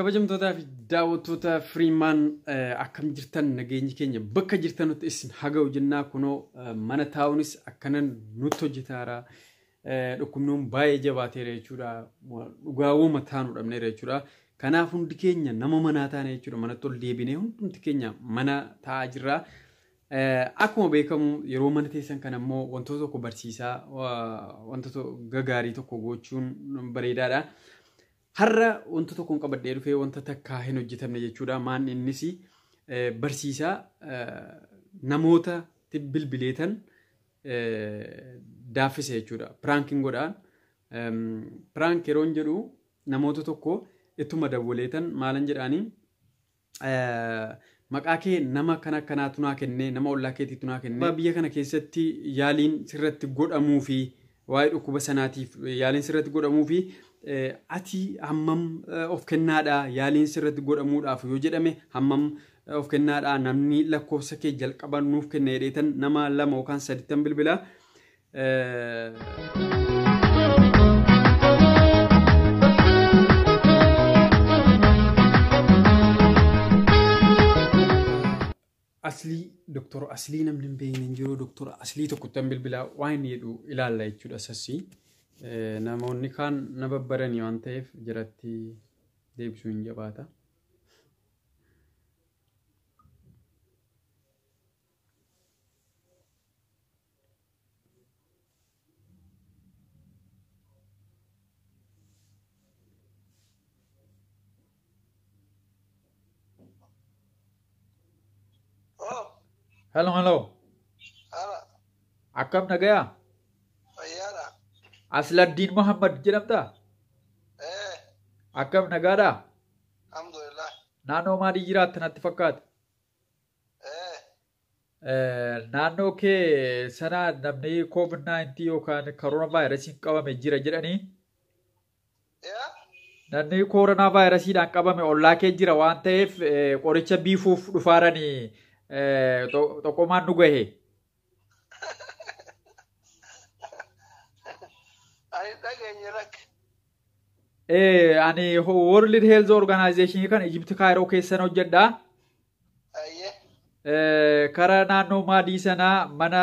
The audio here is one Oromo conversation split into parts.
Kabajamtootaa fi daawwattoota Firiimaan, akkam jirtan? Nageenyi keenya bakka jirtanutti isin haga'u jennaa. Kunoo mana taa'uunis akkanan nutti hojjetaara. Dhukkubnoon baay'ee jabaateera jechuudha. Dhugaawwan taanu dhabneera jechuudha. Kanaaf hundi keenya nama manaa taane jechuudha. Manatti ol deebinee hundumti keenya mana taa'aa jirra. Akkuma beekamu yeroo mana teessan kana immoo wantoota tokko barsiisaa, wantoota gagaarii tokko gochuun bareedaadha. Har'a wanta tokkoon qabadhee dhufee, wanta takkaa hin hojjetamne jechuudha. Maan innis barsiisaa namoota bilbileetan daaffise jechuudha. Prankiin godhaan. Prank yeroon jedhu namoota tokko ittuma dawwaleetan maalan jedhaanii, maqaa kee nama kana akkanaatu naa kennee, nama ollaa keetiitu naa kennee, biyya kana keessatti yaaliin sirratti godhamuu fi waa'ee dhukkuba sanaatiif yaaliin sirratti godhamuu fi ati hammam of kennaadha, yaaliin sirratti godhamuudhaaf yoo jedhame hammam of kennaadha, namni lakkoofsa kee jalqaba nuuf kenne jedheetan nama lama yookaan sadittan bilbilaa. Aslii, Doktor Aslii namni hin beekne hin jiru. Doktor Aslii tokkottan bilbilaa, waan inni jedhu ilaalla jechuudha sassii. Namoonni kaan na babbaranii waan ta'eef jiratti deebisuu hin jabaata. Hello, hello. Ala, Akkam, nagayaa? Fayyaadha. Asladdiin Muhammad jedhamta? Eh, Akkam, nagaadha? Alhamdulillah. Naannoo maalii jiraatta natti fakkaata? Eh, Naannoo kee sana namni COVID-19 yookaan koronaa vaayirasiin qabame jira jedhanii, yaa, namni koronaa vaayirasiidhaan qabame ollaa kee jira waan ta'eef qoricha biifuuf dhufaaranii xoqomaan nu gahe. Ani dhageenye rakk. Ani World Health Organization kan Egypt Cairo keessan hojjedha. Ayyee. Kara naannoo maadii sanaa mana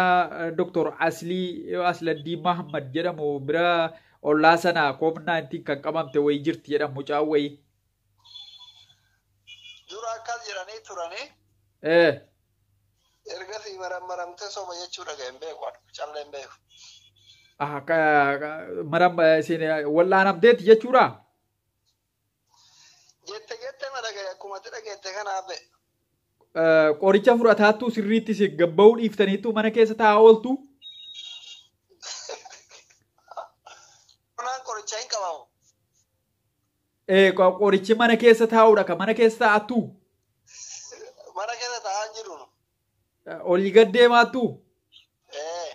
Dr. Aslii Asladdiin Muhammad jedhamu bira ollaa sana COVID-19 kan qabamte wayii jirti jedhamu, mucaan wayii. Dura akkas jedhanii turanii ergasii marammaramtee soba jechuu dhagaye hin beeku. Ani callee hin beeku. Ah, maram isin wal'aanamteeti jechuudha. Jette jette ma dhagaye, akkuma ati dhageette kanaaf be. Qoricha fudhataattuu sirriitti isin gabba'uu dhiiftaniittu mana keessa taa'aa ooltu. Koronaan qoricha hin qabamu. Qorichi mana keessa taa'uudha kan mana keessa taa'attu. Mana keessa taa'aa hin jiru. Olii gad deemaattu. Eh,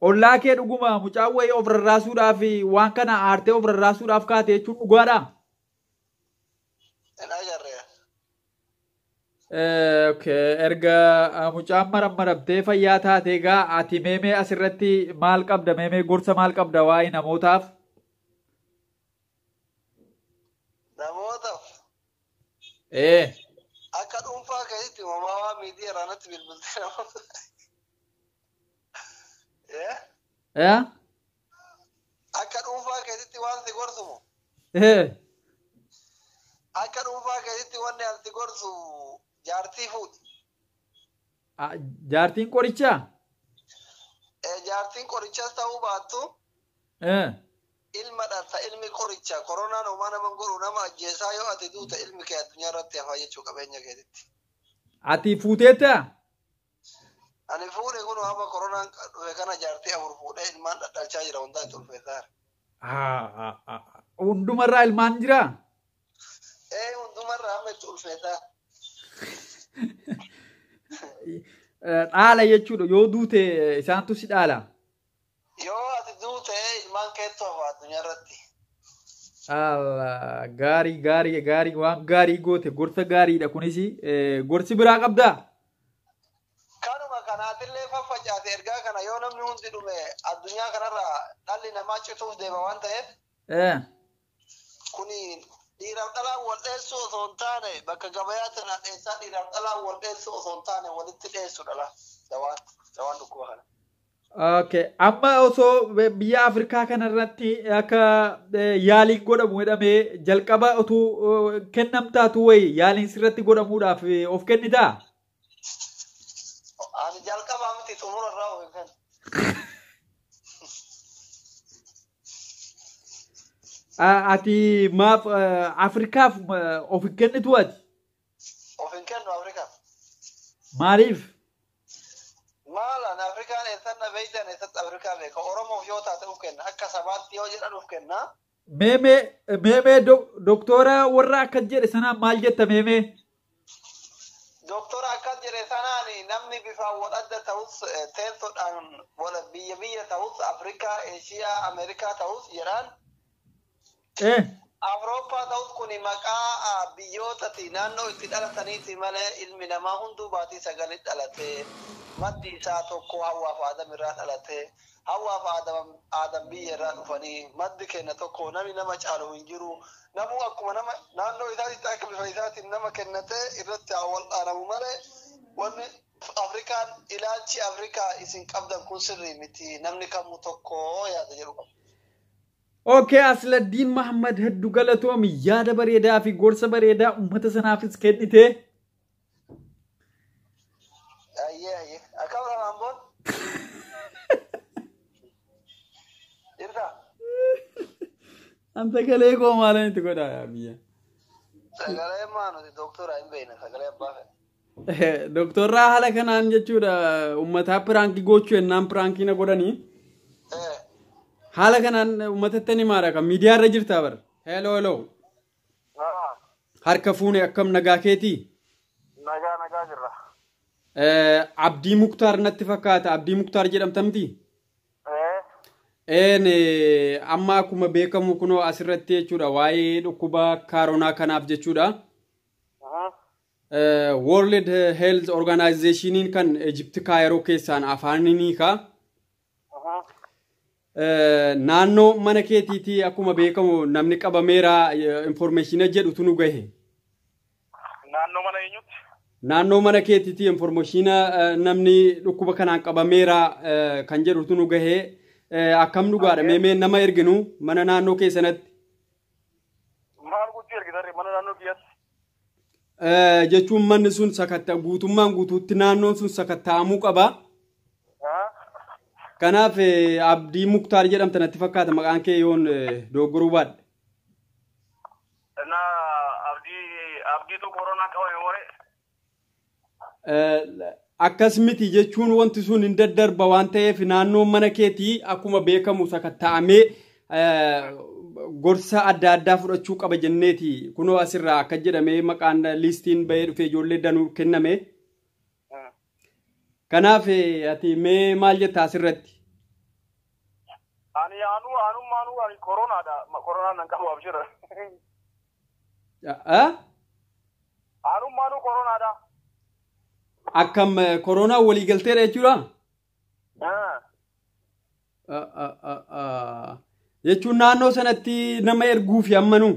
Ollaa kee dhuguma mucaan wayii of rarraasuudhaaf waan kana aartee of rarraasuudhaaf kaate jechuun dhugaadha. Hin agarre. Okay. Erga mucaan marammaramtee fayyaa taate egaa ati meemee asirratti maal qabda, meemee gorsa maal qabda waa'ee namootaaf? Namootaaf akka dhuunfaa keessatti uumamaa waan miidiyaa irraa natti bilbiltee namoota. Eh, Eh? Akka dhuunfaa keessatti waan si gorsumu. Akka dhuunfaa keessatti wanni ani si gorsu jaartii fuudhi. Ah, jaartiin qorichaa? Jaartiin qorichas ta'uu baattu ilma dhalta, ilmi qoricha. Koronaan homaa nama hin godhu, nama ajjeesaa. Yoo ati duute ilmi kee addunyaa irratti hafaa jechuu qabeenya keetitti. Ati fuuteetta? Ani fuudhe, kun amma koronaan dhufe kana jaartii afur fuudhee ilmaan dhadhalchaa jira, hundaa itti ulfeessaa jira. Ah, ah, ah. Hundumarraa ilmaan jiraa? Ee, hundumarraa amma itti ulfeessaa. Dhaala jechuudha, yoo duute isaantu si dhaala. Yoo ati duute ilmaan keettu hafa addunyaa irratti. Allah, gaarii gaarii gaarii, waan gaarii goote, gorsa gaariidha kunis. Gorsi biraa qabdaa? Kanuma kanaatillee faffacaate ergaa kana, yoo namni hundi dhume addunyaa kanarraa dhalli namaa cituuf deema waan ta'eef kuni Dhiiraaf dhalaan wal dheessuu osoo hin taane bakka gabayaa tana dheessaa dhiiraaf dhalaan wal dheessuu osoo hin taane walitti dheessu dhala. Dawaan dhukkuba kana. Okay. Amma osoo biyya Afrikaa kanarratti akka yaaliin godhamu jedhamee jalqaba utuu kennamtaatu wayi yaaliin sirratti godhamuudhaaf of kennitaa? Ani jalqabaa miti xumura irraa of hin kennu. Ati maaf Afrikaaf of hin kennitu ati? Of hin kennu Afrikaaf. Maaliif? Maalaan Afrikaan eessan na beeytan eessatti Afrikaa beeka. Oromoof yoo taate of kenna. Akka sabaatti yoo jedhan of kenna. Meemee doktora warra akkas jedhe sanaan maal jetta meemee? Doktora akkas jedhe sanaan namni bifaan wal adda ta'us teessoodhaan wal biyya biyya ta'us Afrikaa, Eeshiyaa, Ameerikaa ta'us jedhaan. Awurooppaa ta'us kun maqaa biyyootati naannoo itti dhalataniiti malee ilmi namaa hunduu baatii sagalii dhalate. Maddi isaa tokko Hawwaaf Aadam irraa dhalate. Hawwaaf Aadam biyya irraa dhufanii maddi kenna tokko namni nama caalu hin jiru. Namuu akkuma nama naannoo isaatitti akka bifa isaatiin nama kennatee irratti haa wal dhaanamu malee wanni Afrikaan ilaalchi Afrikaa isin qabdan kun sirrii miti namni kamuu tokko yaada jedhu qaba. Okay, Asladdiin Mahammad hedduu galatoomi yaada bareedaa fi gorsa bareedaa uummata sanaafis kennite. Ayyee ayyee akkam lamaan boon? Jirta? An sagalee koo maalan itti godhaa yaa biyya. Sagalee maa nuti doktora hin beekne sagalee abbaa fedhe. Doktorraa haala kanaan jechuudha uummataa piraankii gochuu ennaan piraankii na godhanii. Haala kanaan uummatatti ni maara kan miidiyaa irra jirtaa bara. Hello hello. Harka fuune akkam nagaa keetii? Nagaa nagaa jirra. Abdii Muktaar natti fakkaata. Abdii Muktaar jedhamta miti? Amma akkuma beekamu kunoo asirratti jechuudha waa'ee dhukkuba kaaronaa kanaaf jechuudha. World Health Organizationiin kan Egypt Kaayiroo keessaan afaanini ka. Naannoo mana keetiitii akkuma beekamu namni qabameera information jedhutu nu gahe. Naannoo mana eenyutti? Naannoo mana keetiitii information namni dhukkuba kanaan qabameera kan jedhutu nu gahe. Akkam dhugaadha meemee nama erginu mana naannoo keessanatti. Maal gochuu ergitarre mana naannoo kiyyaatti? Jechuun manni sun sakatta guutummaan guutuutti naannoon sun sakatta'amuu qaba. Kanaaf Abdii Muktaar jedhamta natti fakkaata maqaan kee yoon dogoggoruu baadhe. Na Abdiitu koronaa qabame more. Akkas miti jechuun wanti sun hin daddarba waan ta'eef naannoon mana keetii akkuma beekamu sakatta'amee gorsa adda addaa fudhachuu qaba jenneeti. Kunoo asirraa akka jedhamee maqaan liistiin bahee dhufee ijoollee danuu kenname. Kanaaf ati mee maal jetta asirratti? Ani anummaanuu ani koronaadha. Koronaan nan qabu abshira. Anummaanuu koronaadha. Akkam koronaa waliigalteedha jechuudha? Jechuun naannoo sanatti nama erguufi ammanuu?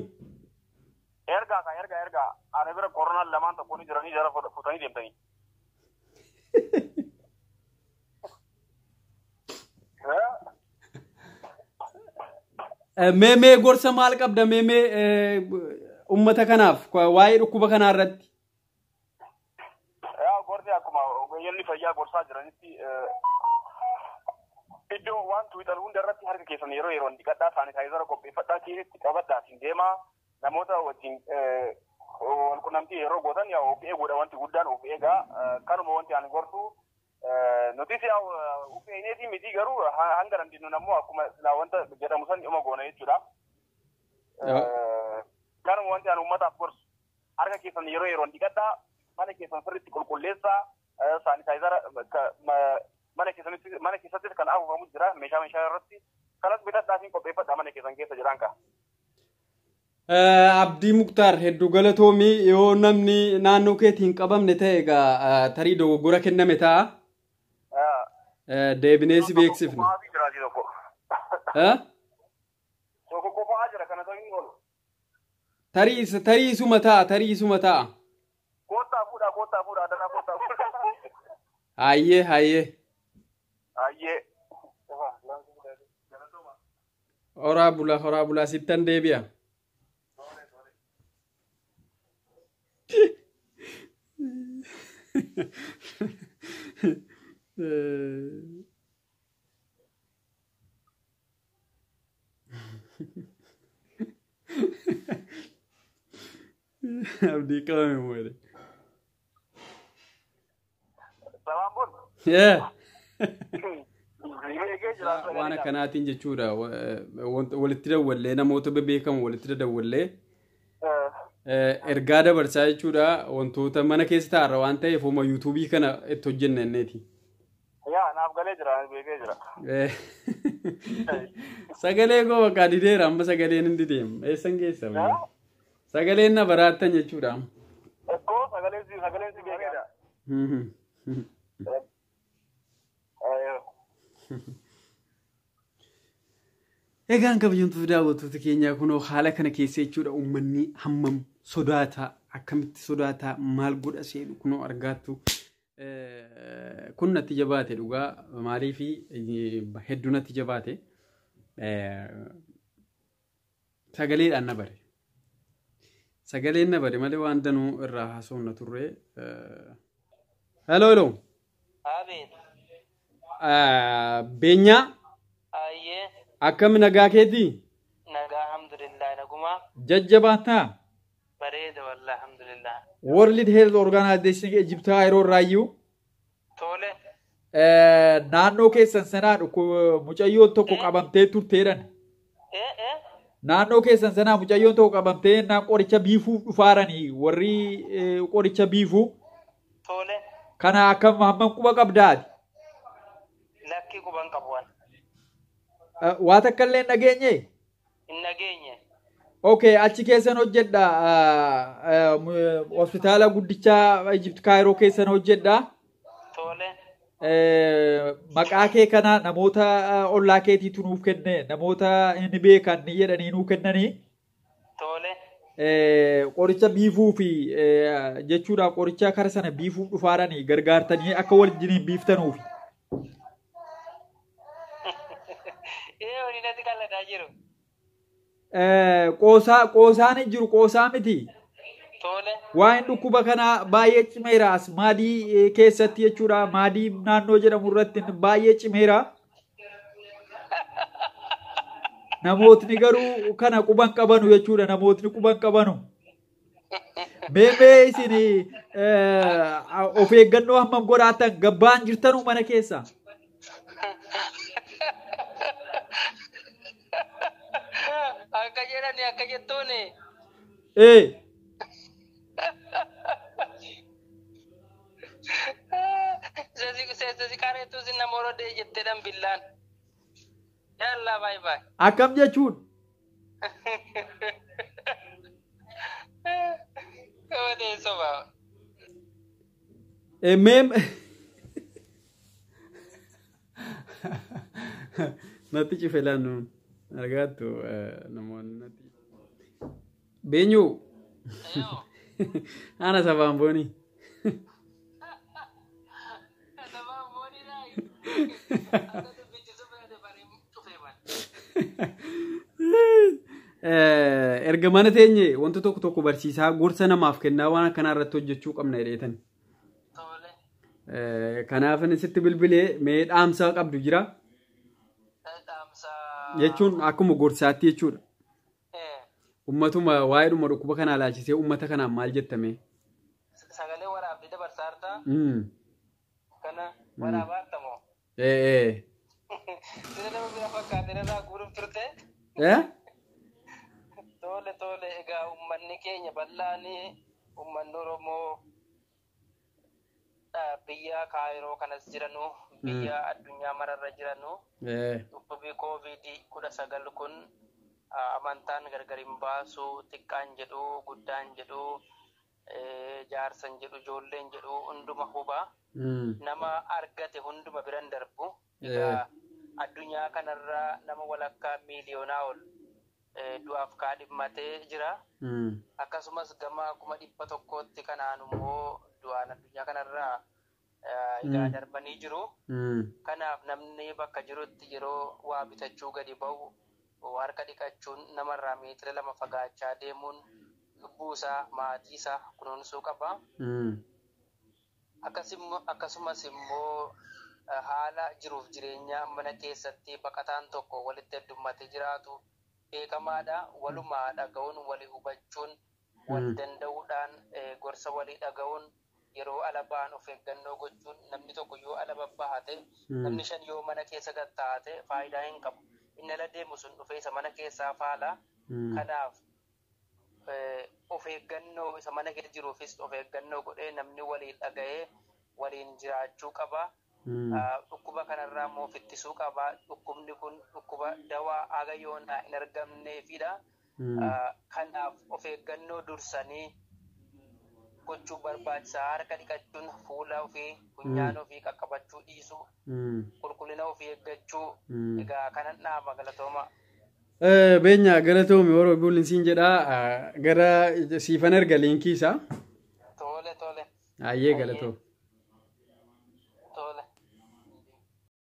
Ergaa kan ergaa. Ani bira koronaan lamaan tokko ni jiranii jara fuutanii deemtanii. Meemee gorsa maal qabda meemee uummata kanaaf waa'ee dhukkuba kanaa irratti? Yaa gorsi akkuma ogeeyyonni fayyaa gorsaa jiranitti iddoo waan tuwitan hunda irratti harka keessan yeroo yeroon dhiqadhaa saanitaayizara qopheeffadhaa keessatti qabadhaatiin deemaa namoota wajjin wal qunnamtii yeroo gootan yaa of eeguudha wanti guddaan of eegaa kanuma wanti ani gorsu nutis yaa of eegneeti miti garuu hanga dandeenyu ammoo akkuma silaa wanta jedhamu san dhuma goona jechuudha. Kanuma wanti ani uummataaf gorsu harka keessan yeroo yeroon dhiqadhaa mana keessan sirriitti qulqulleessaa saanitaayizara mana keessattis kan afuufamu jira meeshaa irratti kanas bitadhaatiin qopheeffadhaa mana keessan keessa jiraan ka. Abdii Muktaar hedduu galatoomii yoo namni naannoo keetii hin qabamne ta'e egaa tarii dogoggora kenname ta'a. Deebinee si beeksifna. Tokko qofaa jira kana ta'uu hin oolu. Tarii tarii isuma ta'a, tarii isuma ta'a. Koottaa fuudhaa, koottaa fuudhaa, adaraa koottaa fuudhaa. Hayyee, hayyee. Hayyee. Horaa bulaa, horaa bulaa, sittan deebi'a. Abdii qabame moo jedhe. Sabaan bun. Yeah. Beekee jira. Waan akkanaatiin jechuudha, walitti dawwallee, namoota bebeekamu walitti dadawwallee ergaa dabarsaa jechuudha. Wantoota mana keessa taa'arra waan ta'eef homa yuutuubii kana itti hojjenna inneeti. Yaa, naaf galee jira, beekee jira. Sagalee koo bakka dideera, amma sagaleen hin dideem. Eessan geessa? Sagaleen na baraattan jechuudha. Ekkoo sagaleen si beekeedha. Egaan kabajamtoota daawwattoota keenyaa, kunoo haala kana keessa jechuudha, uummanni hammam sodaataa, akkamitti sodaataa, maal godha seenu kunoo argaattu. Kun natti jabaate dhugaa, maaliifi hedduu natti jabaate, sagaleedhaan na bare. Sagaleen na bare malee waan danuu irraa haasofna turre. Hello, hello. Abeet. Beenyaa. Ayyee. Akkam, nagaa keetii? Nagaa, alhamdulillah, nagumaa. Jajjabaataa. Bareeda wallah, alhamdulillah. World Health Organization Egypt yeroo irraayyuu Tole. naannoo keessan sanaa mucayyoon tokko qabamtee turteedhan. Eh eh. Naannoo keessan sanaa mucayyoon tokko qabamtee naan qoricha biifuuf dhufaaranii, warri qoricha biifuu. Tole. Kana akkam, hammam quba qabdaati? Lakki, quban qabu waan. Waa takka illee hin dhageenye? Hin dhageenye. Okay, achi keessan hojjedha. Hospitaala guddichaa Egypt Kaayiroo keessan hojjedha. Tole. Maqaa kee kana namoota ollaa keetiitu nuuf kenne, namoota inni beekan ni jedhanii nuu kennanii. Tole. Qoricha biifuu fi jechuudha, qoricha kara sana biifuuf dhufaaranii gargaartanii akka wajjiniin biiftanuuf. Ee, horii natti qalladaa jiru. Qoosaa qoosaan hin jiru, qoosaa miti. Tole. Waa'een dhukkuba kanaa baay'ee cimeera as Maadii keessatti jechuudha. Maadii naannoo jedhamu irratti baay'ee cimeera. Namootni garuu kana quban qabanu jechuudha. Namootni quban qabanu. Mee mee, isin of eeggannoo hammam godhaatan, gabbaan jirtanuu mana keessa? Akka jedhani, akka jettuuni. Ee. Sesi qareetu sin nama orodee jetteedhan billaan. Yalla, bye bye. Akkam jechuun? Odee soba. Mee natti cufe laannu argaattu namoonni natti. Beenyuu, ana sabaan boonii. Sabaan boonii laayi. Akka dubbichi suphee baree cufee bal. Erga mana teenye wanta tokko tokko barsiisaa, gorsa namaaf kennaa, waan akkanaa irratti hojjechuu qabna jedheetan. Tole. Kanaaf inni sitti bilbilee, mee dhaamsa qabdu jira? Dhaamsa. Jechuun akkuma gorsaatti jechuudha. Ummatuma waa'eedhuma dhukkuba kanaa ilaalchisee ummata kanaan maal jettame? Sagalee waraabdee dabarsaa jirtaa? Kana waraabaa jirta? Ee. Sira nama bira fakkaate irraa guuruuf turte? Ee? Tole tole, egaa uummanni keenya bal'aanii, uummanni Oromoo biyya Kaayiroo kanas jiranu, biyya addunyaa mararra jiranu, dhukkubi Kooviidii 19 kun amantaan gargar hin baasu, xiqqaan jedhu, guddaan jedhu, jaarsan jedhu, ijoolleen jedhu, hunduma huba. Nama argate hunduma biran darbu. Egaa addunyaa kanarra nama walakkaa miiliyoonaa ol Du'aaf kaadhimmatee jira. Akkasumas gama 100,000tti kanaan immoo du'aan addunyaa kanarraa egaa darbanii jiru. Kanaaf namni bakka jirutti yeroo waa bitachuu gadi ba'u harka dhiqachuun, namarraa meetira 2 fagaachaa deemuun lubbuu isaa, maatii isaa kunuunsuu qaba. Akkasumas immoo haala jiruuf jireenya mana keessatti baqataan tokko walitti heddummatee jiraatu beekamaadha. Walumaa dhaga'uun, walii hubachuun, wal danda'uudhaan, gorsa walii dhaga'uun, yeroo ala ba'an of eeggannoo gochuun, namni tokko yoo ala babbahate, namni shan yoo mana keessa gad taa'ate faayidaa hin qabu. Inni ala deemu sun dhufee isa mana keessaa faala. Kanaaf of eeggannoo isa mana keessa jiruufis of eeggannoo godhee namni waliin dhaga'ee waliin jiraachuu qaba. Dhukkuba kanarraa immoo of ittisuu qaba. Dhukkubni kun dhukkuba dawaa haga yoonaa hin argamneefidha. Kanaaf of eeggannoo dursanii gochuu barbaachisaa. Harka dhiqachuun, fuula ofii, funyaan ofii qaqqabachuu dhiisuu, qulqullina ofii eeggachuu. Egaa kanan dhaama, galatooma. Beenya, galatoomi, warra bullinsiin jedha, gara siifan erga liinkii isaa. Tole tole. Ayyee, galatoomi.